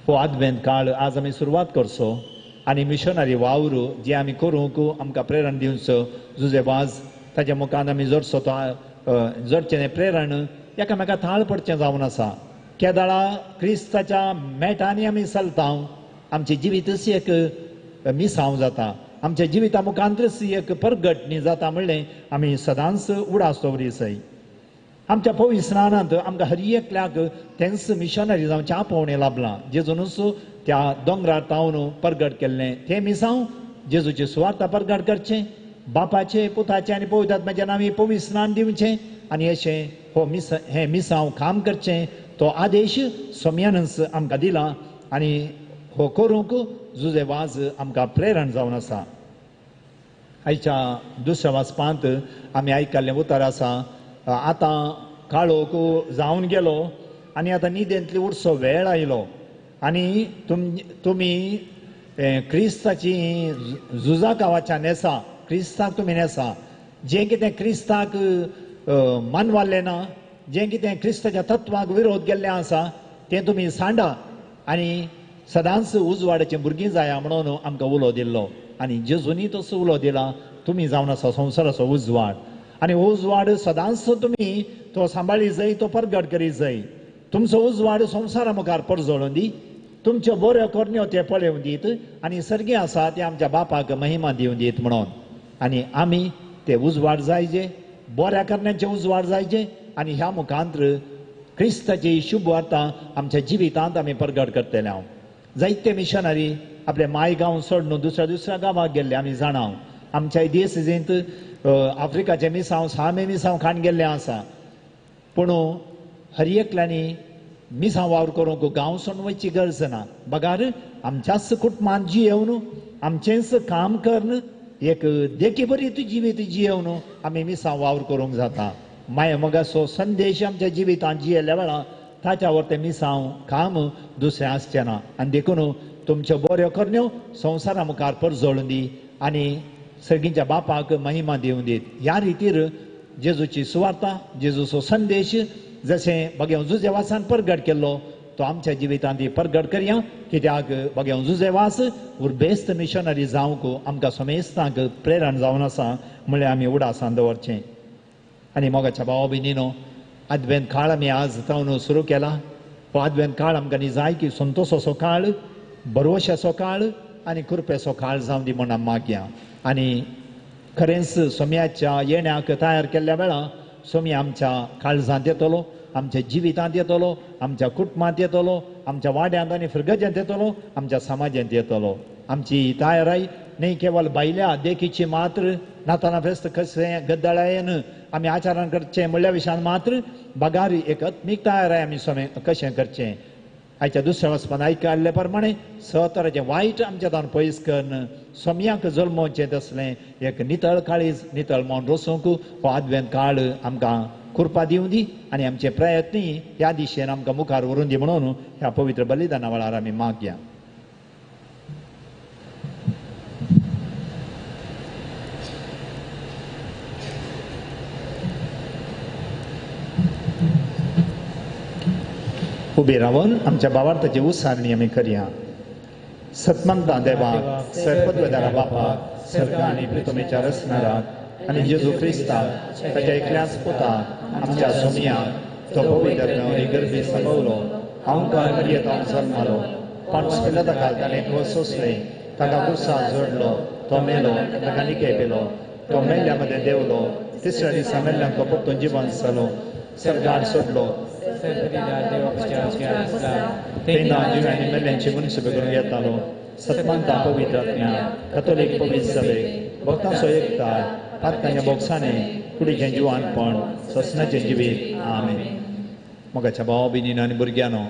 हो आदवेंत काळ आज आमी सुरवात करचो आनी मिशनरी वावर जे आमी करूंक आमकां प्रेरण दिवचो जुझे वाज ताच्या मुखार आमी जोडचो तो जोडचें प्रेरण एकामेका थाळ पडचें जावन आसा. केदाळा क्रिस्ताच्या मेटांनी आमी चलता, आमचें जिवीतच एक मिसांव जाता, आमच्या जिविता मुखांतच एक परगटणी जाता म्हणलें आमी सदांच उडास दवरी जाय. आमच्या पवित्र स्नानांत आमकां हर एकल्याक तेंच मिशनरी जावचें आपोवणें लाभलां. जेजूनच त्या दोंगरार तावन परगट केल्लें तें मिसांव जेजूची सुवार्ता परगट करचें, बापाचें पुताचें आनी पवित्र आत्म्याच्या नांवी पवित्र स्नान दिवचें आनी अशें हो मिस हें मिसांव काम करचें तो आदेश सोम्यानच आमकां दिला आनी हो करूंक जुझे वाज आमकां प्रेरण जावन आसा. आयच्या दुसऱ्या वाचपांत आमी आयकल्लें उतर आसा, आतां काळोख जावन गेलो आनी आतां न्हिदेंतली उरचो वेळ आयलो आनी तुमी क्रिस्ताची झुजा गांवाच्या न्हेसा, क्रिस्ताक तुमी न्हेसा. जें कितें क्रिस्ताक मानवाल्लें ना, जें कितें क्रिस्ताच्या तत्वाक विरोध केल्लें आसा तें तुमी सांडा आनी सदांच उजवाडाचीं भुरगीं जाया म्हणून आमकां उलो दिल्लो. आनी जेजूनी तसो उलो दिला, तुमी जावन आसा संवसाराचो उजवाड आनी उजवाड सदांच तुमी तो सांबाळी जाय, तो परगट करी जाय. तुमचो उजवाड संवसारा मुखार परजळून दी, तुमच्यो बऱ्यो करण्यो ते पळोवन दीत आनी सर्गी आसा ते आमच्या बापाक महिमा दिवन दीत म्हणून. आनी आमी ते उजवाड जायजे, बऱ्या करण्यांचे उजवाड जायजे आनी ह्या मुखांतर क्रिस्ताची शुभवार्ता आमच्या जिवितांत आमी परगट करतले. हांव जायते मिशनरी आपले माय गांव सोडून दुसऱ्या दुसऱ्या गांवाक गेल्ले आमी जाणा. आमच्या डिएसिजींत आफ्रिकाचे मिसांव सामे मिसांव खाण गेल्ले आसा. पूण हर एकल्यांनी मिसां वावर करूंक गांव सोडून वयची गरज ना, बगार आमच्याच कुटुंबान जियेवन आमचेंच काम करून एक देखी बरी जिवीत जियेवन आमी मिसां वावर करूंक जाता. माया मोगाचो संदेश आमच्या जिवितांत जियेल्ल्या वेळार ताच्या वर तें मिसांव काम दुसरें आसचें ना. आनी देखून तुमच्यो बऱ्यो करण्यो संवसारा मुखार परजळून दी आनी सर्गीच्या बापाक महिमा दिवन दीत. ह्या रितीर जेजूची सुवार्ता, जेजूचो संदेश जशें बघेव जुजेवासान परगट केल्लो तो आमच्या जिवितांत ती परगट करया, कित्याक बघेव जुजेवास उर्बेस्त मिशनरी जावंक आमकां समेस्तांक प्रेरण जावन आसा म्हळ्यार आमी उडासान दवरचें. आनी मोगाच्या भावा भयणीनो, आदवेंत काळ आमी आज जावन सुरू केला. हो आदवेंत काळ आमकां न्ही जाय की संतोसाचो काळ, भरवशाचो काळ आनी कृपेचो काळ जावन दी म्हूण आमी मागया. आनी खरेंच सोम्याच्या येण्याक तयार केल्ल्या वेळार सोमी आमच्या काळजांत येतलो, आमच्या जिवितांत येतलो, आमच्या कुटुंबांत येतलो, आमच्या वाड्यांत आनी फिरगजांत येतलो, आमच्या समाजांत येतलो. आमची तयाराय न्ही केवल भायल्या देखीची मात्र नाताना फेस्त कशें गद्दळायेन आमी आचरण करचें म्हणल्या विशयान मात्र, बगार एक आत्मीक तयाराय आमी सोमे कशें करचें. आयच्या दुसऱ्या वचपान आयकल्ले प्रमाणे स तराचें वायट आमच्या तान पयस करून सोम्याक जल्मोवचें तसलें एक नितळ काळीज, नितळ मन रोसूंक हो आदवेंत काळ आमकां कृपा दिवं दी आनी आमचे प्रयत्नय ह्या दिशेन आमकां मुखार व्हरून दी म्हणून ह्या पवित्र बलिदाना वेळार आमी मागया. उबे रावन आमच्या भावार्थाची उसारणी आमी करया. सतमंता देवा, सरपदवेदारा बापा, सर्ग आनी प्रितमेच्या रचणाराक आनी जेजू क्रिस्ताक ताच्या एकल्याच पुताक आमच्या सोमयाक तो पवित्र गर्भी समवलो, हांवकार मरियेंत जल्मालो, पांच पिलाता ताणें खोस सोंसलें, ताका कुर्सार जोडलो, तो मेलो, ताका निके पेलो, तो मेल्ल्या मदें देंवलो, तिसऱ्या दिसा मेल्ल्यांक तो परतून जिवन जालो, सर्गार सोडलो, तेन्ना जिव्यांनी मेल्ल्यांची मनीस करून येतालो. सतमंता पवित्र आत्म्या, कथोलीक पवित्र सभेक, भक्तांचो एकतार, पातकांच्या बोक्साने, कुडीचें जिवानपण, ससनाचें जिवीत. आमेन. मोगाच्या भावा भयणीनो आनी भुरग्यांनो,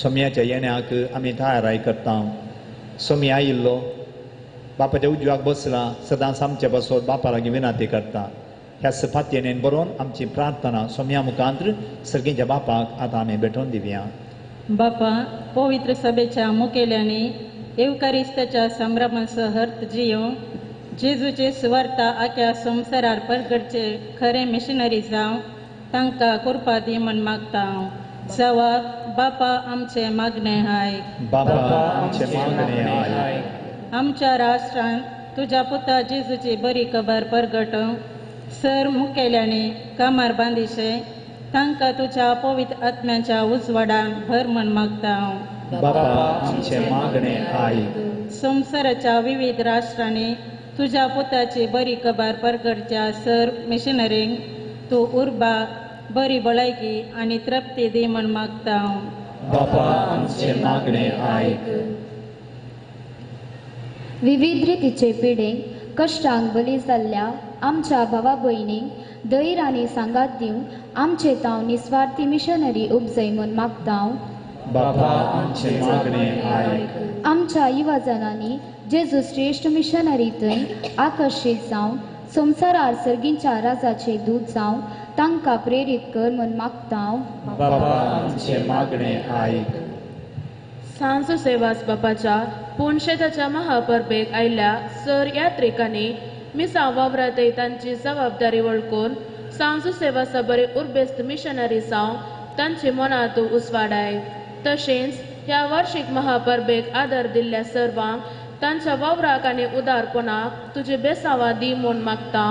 सोम्याच्या येण्याक आमी तयाराय करता. सोमी आयिल्लो बापाच्या उजव्याक बसला, सदांच आमचे बसोत बापा लागीं विनंती करता. ह्या सपात्येन बरोवन आमची प्रार्थना सोम्या मुखांत सर्गीच्या बापाक आतां आमी भेटोवन दिवया. बापा, पवित्र सभेच्या मुखेल्यांनी येवकारिस्ताच्या संभ्रमाचो अर्थ जियोवन जेजूचे सुवार्ता आख्या संवसारार परगटचे खरे मिशनरी जावं तांकां कृपा दी म्हूण मागता हांव. जवाब, बापा आमचें मागणें आयक. बापा आमचें मागणें आयक. आमच्या राष्ट्रांत तुज्या पुता जेजूची बरी खबर परगटोवंक सर मुखेल्यांनी कामार बांदिशे तांकां तुज्या पवित्र आत्म्याच्या उजवाडान भर म्हूण मागता हांव. बापा आमचें मागणें आयक. संवसाराच्या विविध राष्ट्रांनी तुज्या पुताची बरी खबर परगटच्या सर मिशनरींक तूं उर्बा, बरी भलायकी आनी तृप्ती दी म्हूण मागता हांव. बापा आमचें मागणें आयक. विविध रितीचे पिडेक कश्टांक बली जाल्ल्या आमच्या भावा भयणींक धैर्य आनी सांगात दिवन आमचे तांव निस्वार्थी मिशनरी उपजय म्हूण मागता. बापा आमचें मागणें आयक. आमच्या युवाजनांनी जेजू श्रेश्ठ मिशनरी थंय आकर्शीत जावन संवसारार सर्गींच्या राजाचे दूत जावन तांकां प्रेरीत कर म्हूण मागता. बापा आमचें मागणें आयक. सांजो सेवास बापाच्या पुनशेताच्या महापरबेक आयिल्ल्या सर यात्रिकांनी मिसां वावरातय तांची जबाबदारी वळखून सांजो सेवासा बरे उर्बेस्त मिशनरी जावंक तांचे मनांत उसवाडाय. तशेंच ह्या वार्षिक महापरबेक आदर दिल्ल्या सर्वांक तांच्या वावराक आनी उदारपणाक तुजे बेसावा दी म्हूण मागता.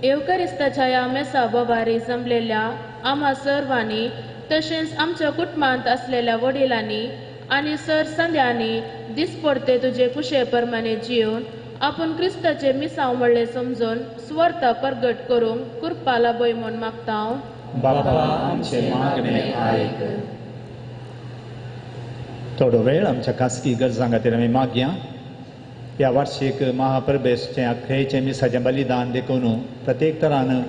येवकरिस्ताच्या ह्या मेसा बोवारी जमलेल्या आम्हा सर्वांनी तशेंच आमच्या कुटुंबांत आसलेल्या वडिलांनी आनी सर संद्यांनी दिसपडते तुजे कुशे प्रमाणे जिवन आपूण क्रिस्ताचे मिसांव म्हणलें समजून स्वर्थ परगट करूंक कृपा लाभय म्हूण मागता. बापा आमचें मागणें आयक. थोडो वेळ आमच्या खासगी गरजां खातीर आमी मागया. ह्या वार्षिक महापरबेचें अखेरचें मिसाचें बलिदान देखून प्रत्येक तरान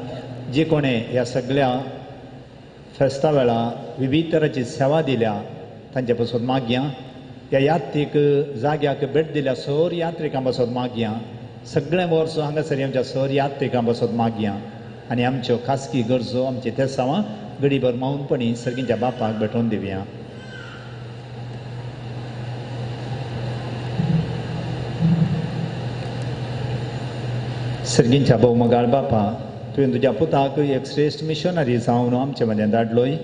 जे कोणें ह्या सगळ्या फेस्ता वेळा विविध तराची सेवा दिल्या तांचे पासत मागया. ह्या यात्रीक जाग्याक भेट दिल्या सर यात्रिकां पासत मागया. सगळें वर्स हांगासर आमच्या सर यात्रिकां पासत मागया आनी आमच्यो खासगी गरजो आमचे तेसांवां गडीभर मौनपणी सर्गींच्या बापाक भेटोवन दिवया. सर्गींच्या भोवमगाळ बापा, तुवें तुज्या पुताक एक श्रेश्ठ मिशनरी जावन आमचे मदें धाडलोय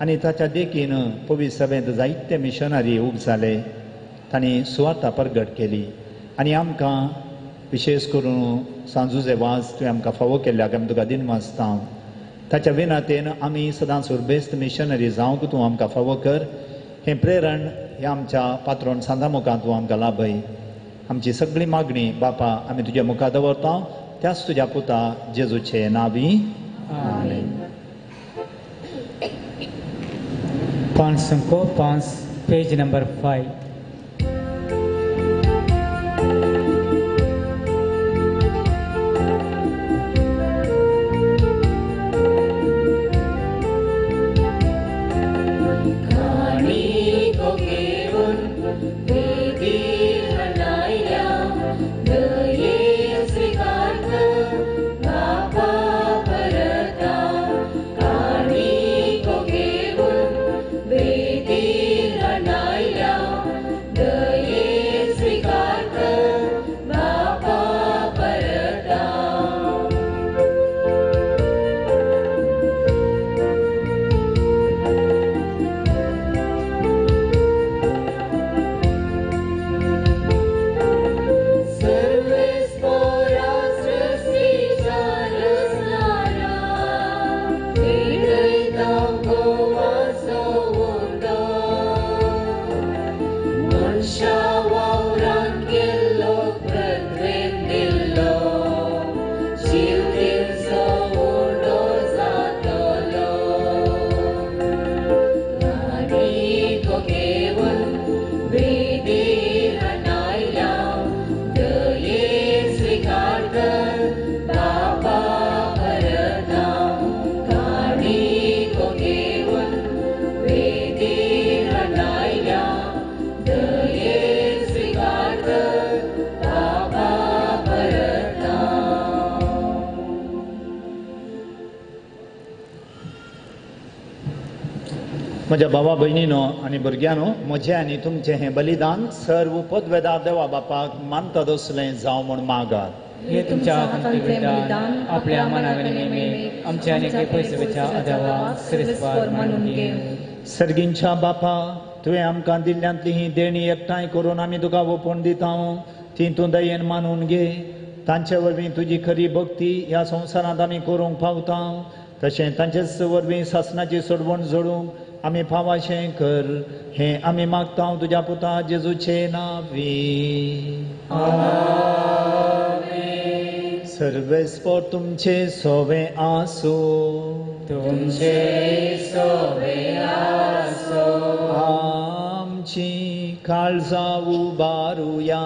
आनी ताच्या देखीन पवित्र सभेंत जायते मिशनरी उब जाले. तांणी सुवार्ता परगट केली आनी आमकां विशेश करून सांजुजे वाज तुवें आमकां फावो केल्ल्याक आमी तुका दिनवासता. ताच्या विनातेन आमी सदांच उर्बेस्त मिशनरी जावंक तूं आमकां फावो कर. हें प्रेरण ह्या आमच्या पात्रोन सांदा मुखार तूं आमकां लाभय. आमची सगळी मागणी बापा आमी तुज्या मुखार दवरता त्याच तुज्या पुता जेजूचे नावी. आमेन. 505 पेज नंबर 5. म्हज्या भावा भयणीनो आनी भुरग्यांनो, म्हजें आनी तुमचें हें बलिदान सर्व पदवेदार देवा बापाक मानता दसलें जावं म्हूण मागात. हे तुमच्या हातांतलें बलिदान आपल्या मनाक नेमे आमच्या आनी पयसवेच्या देवा श्रेष्ठ मानून घे. सर्गींच्या बापा, तुवें आमकां दिल्ल्यांतली ही देणी एकठांय करून आमी तुका ओंपून दिता, ती तूं दयेन मानून घे. तांचे वरवीं तुजी खरी भक्ती ह्या संवसारांत आमी करूंक पावता, तशें तांचेच वरवीं सासणाची सोडवण जोडूंक आमी फावाशें कर. हें आमी मागता तुज्या पुता जेजूचे नांवी. आमेन. सर्वेस्पोर तुमचे सोवे आसूं. तुमचे सोवे आसूं. आमची काळजां उबारुया.